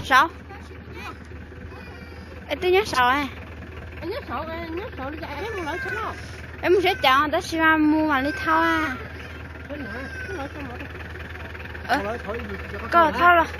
Saud. Es twb nyob saud. Es mus seb cas tab sis mas mus mam li thau. Koj thau los.